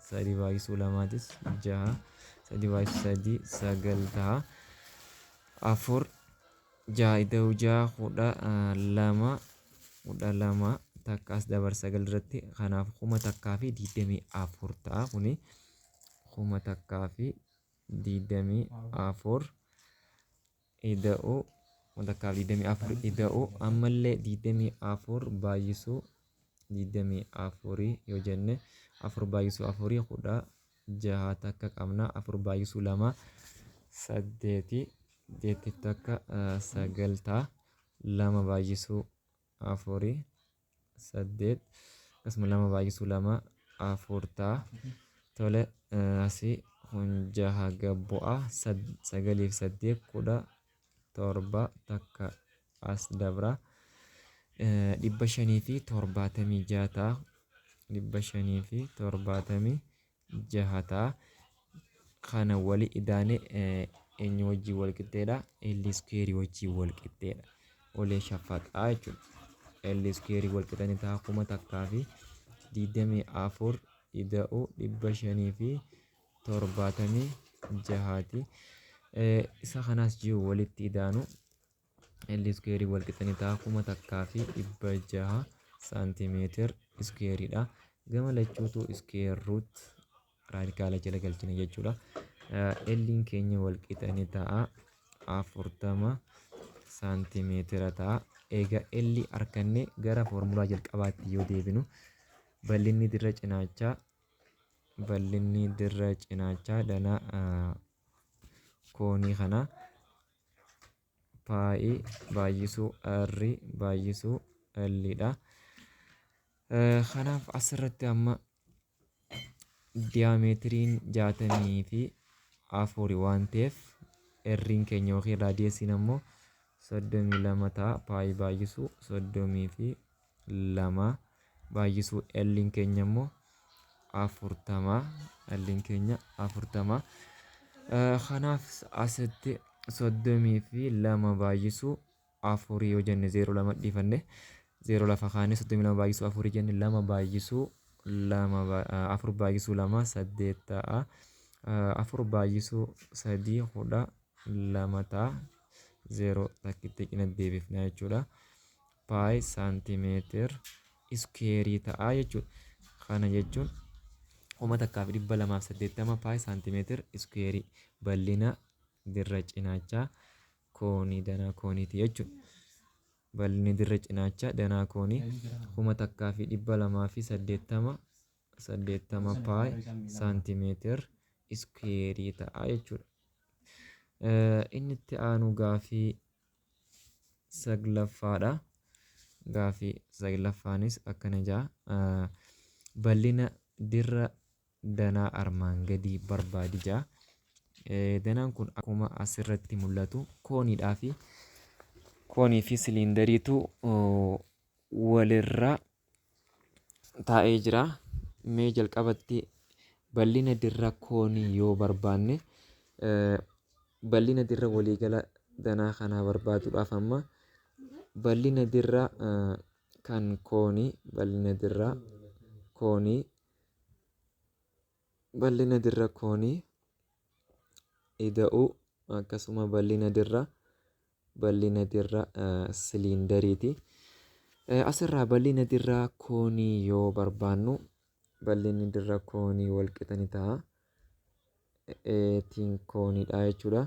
sadii baay'isuu lamaatis jaha, sadii baay'isuu sadii sagal ta'a, afur jaha ida'uu jaha 12, 12 takka as dabar sagal irratti, kanaaf 1024 ta'a. Kuni 1024 ida'uu 1024 ida'uu ammallee 24 baay'isuu 24 yoo jenne, afur baay'isuu afurii 16 takka qabna, afur baay'isuu lama saddeeti, saddeetiif takka sagal ta'a, lama baay'isuu afurii saddeet, akkasuma lama baay'isuu lama afur ta'a. Tole, asii kun jaha gabbu'a, sagaliif saddeet 17 takka as dabra, 576 ta'a, 576 ta'a. Kana wali idaane eenyu wajjin wal qixxeedha? L iskeerii wajjin wal qixxeedha. Olee shaffaxaa jechuudha. L iskeerii wal qixxanii ta'a 1024 ida'uu 576ti. Isa kanaas jiru walitti idaanu L iskeerii wal qixxanii ta'a 1600 saantimeetir iskeeriidha. Gama lachuutu square root raadikaala jala galchina jechuudha. L'n keenya wal qixxanii ta'a 40 saantimeetira ta'a. Egaa L arganne gara foormulaa jalqabaatti yoo deebinu, bal'inni dirra cinaachaa, bal'inni dirra cinaachaa danaa koonii kana paayii baay'isuu R baay'isuu L dha. Kanaaf asirratti amma diyaameetiriin 64 waan ta'eef R'n keenya yookiin raadiyeesiin ammoo 32 ta'a. Paayii baay'isuu 32 baay'isuu L'n keenya immoo 40, L'n keenya 40. Kanaaf asitti 32 baay'isuu afurii yoo jenne, zeeroo lama dhiifanne, zeeroo lafa kaanee 32 baay'isuu afurii jenne, lama baay'isuu lama, afur baay'isuu lama saddeet ta'a, afur baay'isuu sadii 12 ta'a, zeeroo takkitti cina deebifna jechuudha. pi saantimeetir iskuweerii ta'a jechuudha. Kana jechuun 1280 pi saantimeetir iskuweerii bal'ina dirra cinaachaa koonii danaa kooniiti jechuudha. Bal'inni dirra cinaachaa danaa koonii 1280 80 pi saantimeetir iskuweerii ta'a jechuudha. Inni itti aanu gaafii saglaffaadha. Gaafii saglaffaanis akkana jedha. Bal'ina dirra danaa armaan gadii barbaadi jedha. Danaan kun akkuma asirratti mul'atu kooniidhaa fi koonii fi siliindariitu walirra taa'ee jira. Mee jalqabatti bal'ina dirra koonii yoo barbaanne, bal'ina dirra waliigala danaa kanaa barbaaduudhaaf amma bal'ina dirra kan koonii, bal'ina dirra koonii, bal'ina dirra koonii ida'uu akkasuma bal'ina dirra siliindariiti. Asirraa bal'ina dirra koonii yoo barbaannu, bal'inni dirra koonii wal qixa ni ta'a. Eetiin kooniidha jechuudha.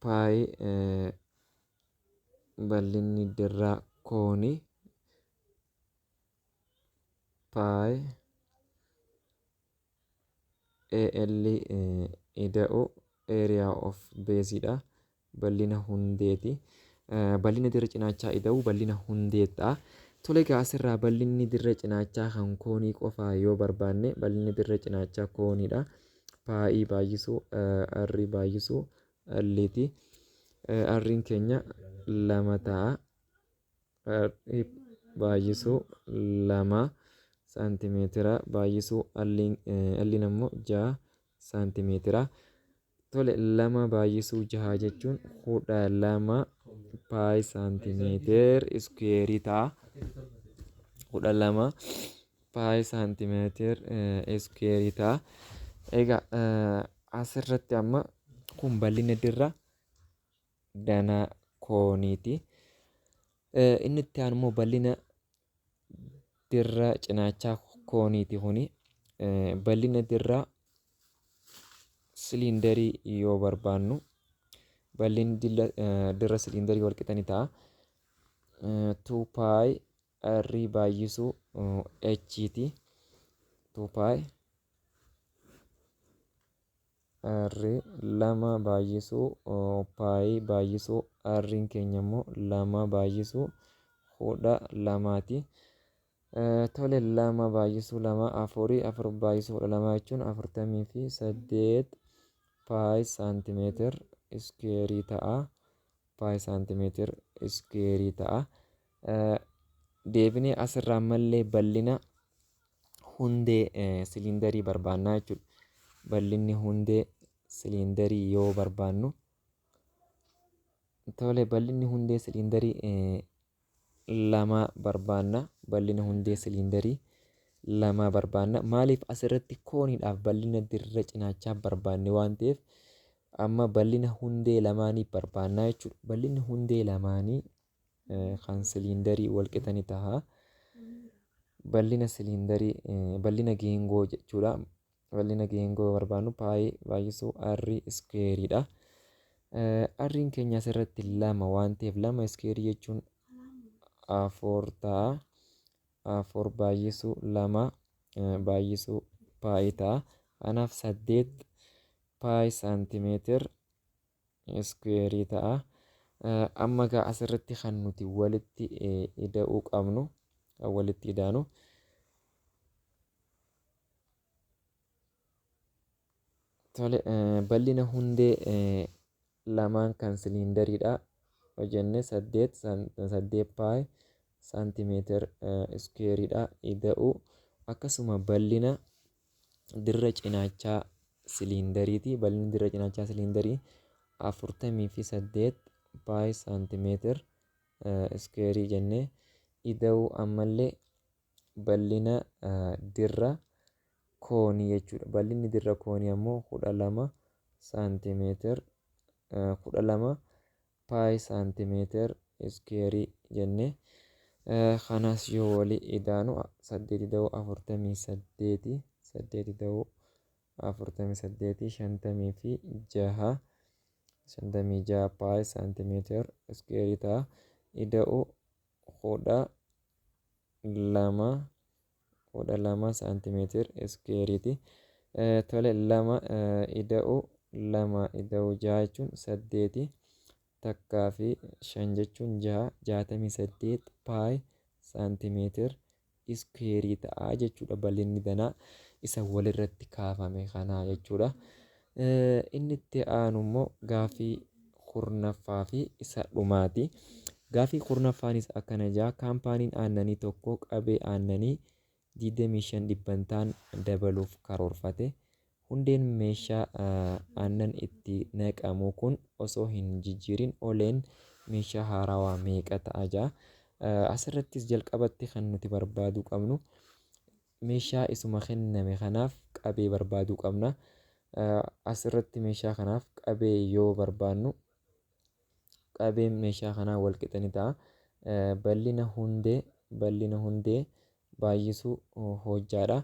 Pi bal'inni dirra koonii pi AL ida'u area of baseidha. Bal'ina hundeeti. Bal'ina dirra cinaachaa ida'u bal'ina hundee ta'a. Tole egaa, asirraa bal'inni dirra cinaachaa kan koonii qofaa yoo barbaanne, bal'inni dirra cinaachaa kooniidha. Pi baay'isuu R baay'isuu L'ti. R'n keenya 2 ta'a. R baay'isuu 2 saantimeetira baay'isuu L'in ammoo 6 saantimeetira. Tole, 2 baay'isuu 6 jechuun 12 pi saantimeetir iskuweerii ta'a. 12 pi saantimeetir iskuweerii ta'a. Egaa asirratti amma kun bal'ina dirra danaa kooniiti. Inni itti aanu immoo bal'ina dirra cinaachaa kooniiti kuni. Bal'ina dirra siliindarii yoo barbaannu, bal'inni dirra siliindarii wal qixa ni ta'a. 2 pi r baay'isuu h ti. 2 pi r 2 baay'isuu pi baay'isuu r'n keenya immoo 2 baay'isuu 12ti. Tole, 2 baay'isuu 2 afurii, 4 baay'isuu 12 jechuun 48 pi saantimeetir iskuweerii ta'a. Pi saantimeetir iskuweerii ta'a. Deebinee asirraa ammallee bal'ina hundee siliindarii barbaannaa jechuudha. Bal'inni hundee siliindarii yoo barbaannu, tole, bal'inni hundee siliindarii lama barbaanna. Bal'ina hundee siliindarii lama barbaanna. Maaliif? Asirratti kooniidhaaf bal'ina dirra cinaachaa barbaanne waan ta'eef, amma bal'ina hundee lamaanii barbaannaa jechuudha. Bal'inni hundee lamaanii kan siliindarii wal qixa ni ta'a. Bal'ina siliindarii, bal'ina geengoo jechuudha. Bal'ina geengoo barbaannu pi baay'isuu r iskuweeriidha. R'n keenya asirratti 2 waan ta'eef, 2 iskuweerii jechuun 4 ta'a. 4 baay'isuu 2 baay'isuu pi ta'a. Kanaaf 8 pi saantimeetir iskuweerii ta'a. Amma egaa asirratti kan nuti walitti ida'uu qabnu, walitti idaanu. Tole, bal'ina hundee lamaan kan siliindariidha. Hojjenne 8 pi saantimeetir iskuweeriidha. Ida'uu akkasuma bal'ina dirra cinaachaa siliindariiti. Bal'inni dirra cinaachaa siliindarii 48 pi saantimeetir iskuweerii jennee ida'uu ammallee bal'ina dirra koonii jechuudha. Bal'inni dirra koonii ammoo 12 saantimeetir, 12 pi saantimeetir iskeerii jenne. Kanas yoo walii idaanu 8 ida'uu 48, 8 ida'uu 48, 56, 56 pi saantimeetir iskeerii ta'a. Ida'uu 12, 12 saantimeetir iskeeriiti. Tole, 2 ida'uu 2 ida'uu 6 jechuun 8, takkaa fi 5 jechuun 6, 68 pi saantimeetir iskeerii ta'a jechuudha, bal'inni danaa isa walirratti kaafame kanaa jechuudha. Inni itti aanu immoo gaaffii 10ffaa fi isa dhumaati. Gaaffii 10ffaanis akkana jedha: kaampaaniin aannanii tokko qabee aannanii 25 dhibbantaan dabaluuf karoorfate. Hundeen meeshaa aannan itti naqamu kun osoo hin jijjiirin oleen meeshaa haarawaa meeqa ta'a jedha. Asirrattis jalqabatti kan nuti barbaaduu qabnu meeshaa isuma kenname kanaaf qabee barbaaduu qabna. Asirratti meeshaa kanaaf qabee yoo barbaannu, qabeen meeshaa kanaa wal qixa ni ta'a. Bal'ina hundee baay'isuu hojjaadha.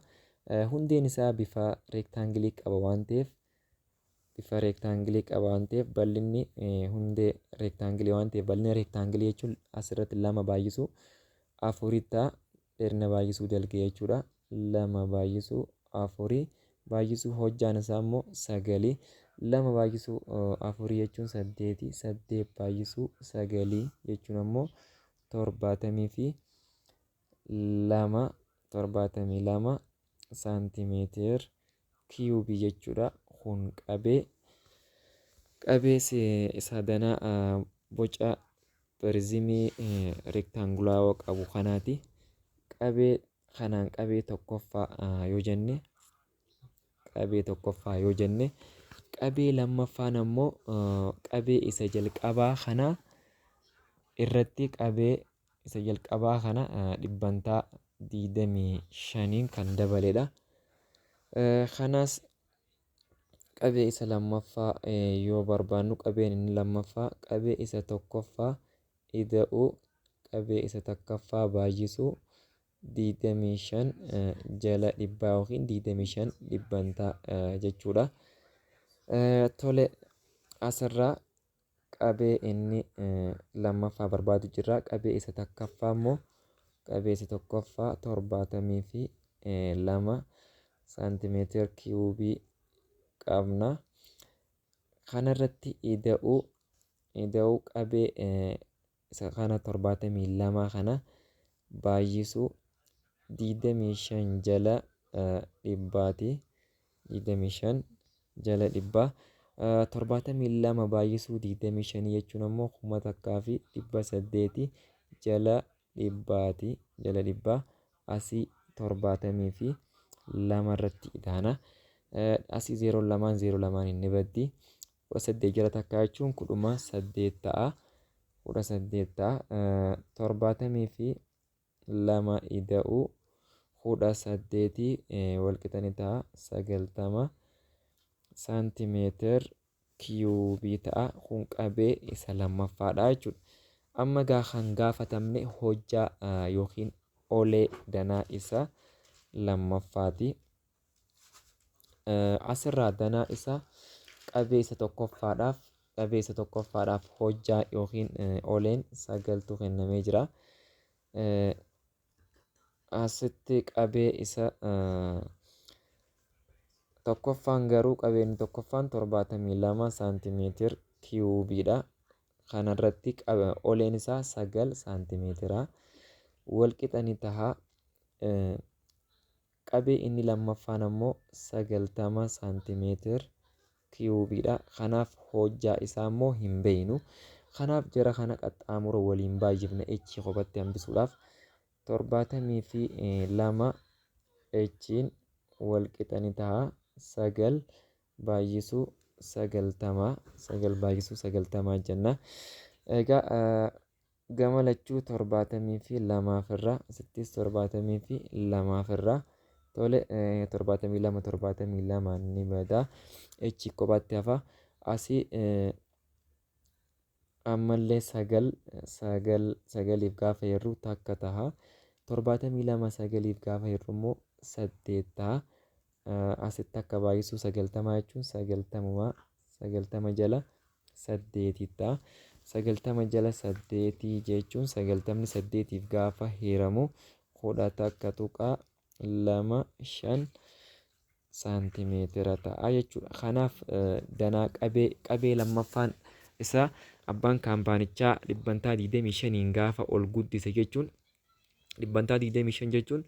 Hundeen isaa bifa reektaangilii qaba waan ta'eef, bifa reektaangilii qaba waan ta'eef, bal'inni hundee reektaangilii waan ta'eef, bal'ina reektaangilii jechuun asirratti lama baay'isuu afurii ta'a. Dheerina baay'isuu dalgee jechuudha. Lama baay'isuu afurii baay'isuu hojjaan isaa immoo sagalii. Lama baay'isuu afurii jechuun saddeeti. Saddeet baay'isuu sagalii jechuun ammoo 72, 72 saantimeetir kiyuubii jechuudha. Kun qabee isa danaa boca pirizimii reektaangulaawaa qabu kanaati. Qabee kanaan qabee tokkoffaa yoo jenne, qabee tokkoffaa yoo jenne, qabee lammaffaan ammoo qabee isa jalqabaa kana irratti, qabee isa jalqabaa kana dhibbantaa 25n kan dabaledha. Kanas qabee isa lammaffaa yoo barbaannu, qabeen inni lammaffaa qabee isa tokkoffaa ida'uu qabee isa takkaffaa baay'isuu 25 jala dhibbaa yookiin 25 dhibbantaa jechuudha. Tole, asirraa qabee inni lammaffaa barbaadu jirra. Qabee isa takkaffaa immoo, qabee isa tokkoffaa 72 saantimeetir kiyuubii qabna. Kanarratti ida'uu qabee isa kana 72 kana baay'isuu 25 jala dhibbaati. 25 jala dhibbaa. 72 baay'isuu 25 jechuun ammoo 1800 jala dhibbaati. Jala dhibbaa asii 72 irratti idaana. Asii zeeroo lamaan zeeroo lamaan inni baddi. 18 jala takkaa jechuun 18 ta'a. 18 ta'a. 72 ida'uu 18 walqixa ni ta'a 90 saantimeetir kiyuubii ta'a. Kun qabee isa lammaffaadha jechuudha. Amma gaa kan gaafatamne hojjaa yookiin olee danaa isa lammaffaati. Asirraa danaa isa qabee isa tokkoffaadhaaf hojjaa yookiin oleen sagaltu kennamee jira. Asitti qabee isa tokkoffaan garuu, qabeen tokkoffaan 72 saantimeetir kiyuubiidha. Kanarratti oleen isaa 9 saantimeetira. Walqixa ni taha. Qabee inni lammaffaan ammoo 90 saantimeetir kiyuubiidha. Kanaaf hojjaa isaa immoo hin beeknu. Kanaaf jara kana qaxxaamura waliin baay'ifna h kophatti hambisuudhaaf. 72 h'n walqixa ni ta'a 9 baay'isuu 90, 9 baay'isuu 90 jenna. Egaa gama lachuu 72f irraa, asittis 72f irraa. Tole, 72 72 ni bada. H kophaatti hafa. Asii Ammallee 9 9 9f gaafa hirru takka taha. 72 9f gaafa hirru immoo 8 taha. Asitti akka baay'isuu 90 jechuun sagaltamuma 90 jala 8 ta'a. 90 jala 8 jechuun sagaltamni 8f gaafa hiramu 11.25 saantimeetira ta'a jechuudha. Kanaaf danaa qabee qabee lammaffaan isaa abbaan kaampaanichaa dhibbantaa 25n gaafa ol guddise jechuun dhibbantaa 25 jechuun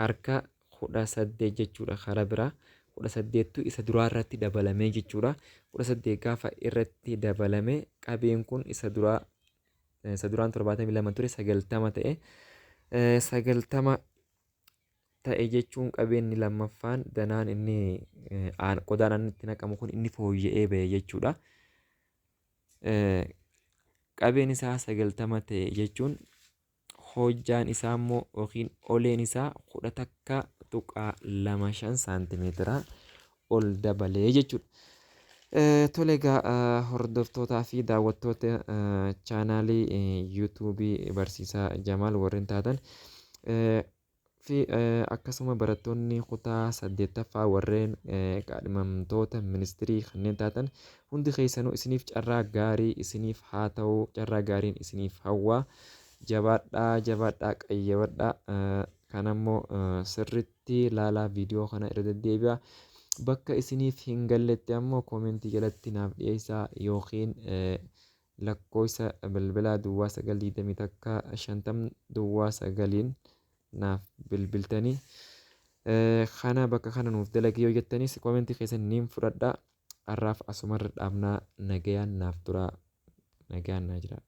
harka 18 jechuudha. Karaa biraa 18tu isa duraa irratti dabalamee jechuudha. 18 gaafa irratti dabalame qabeen kun isa duraa isa duraan 72 ture 90 ta'e. 90 ta'e jechuun qabeenyi lammaffaan danaan inni qodaan aannan itti naqamu kun inni fooyya'ee ba'e jechuudha. Qabeen isaa 90 ta'e jechuun hojjaan isaa immoo yookiin oleen isaa 11.25 saantimeetira ol dabalee jechuudha. Tole egaa hordoftootaa fi daawwattoota chaanaalii yuutuubii Barsiisaa Jamaal warreen taatan fi akkasuma barattoonni kutaa 8ffaa warreen kaadhimamtoota ministirii kanneen taatan hundi keessanuu isiniif carraa gaarii isiniif haa ta'u, carraa gaariin isiniif hawwa. Jabaadhaa, jabaadhaa, qayyabadhaa. Kanammoo sirritti laalaa, viidiyoo kana irra deddeebi'a. Bakka isiniif hin galletti ammoo koomentii jalatti naaf dhiyeessaa yookiin lakkoofsa bilbilaa duwwaa 9 21 50 duwwaa 9n naaf bilbiltanii kana bakka kana nuuf dalagii yoo jettanis koomentii keessan niin fudhadha. Har'aaf asumarra dhaabnaa, nagayaan naaf turaa, nagayaan naa jiraadha.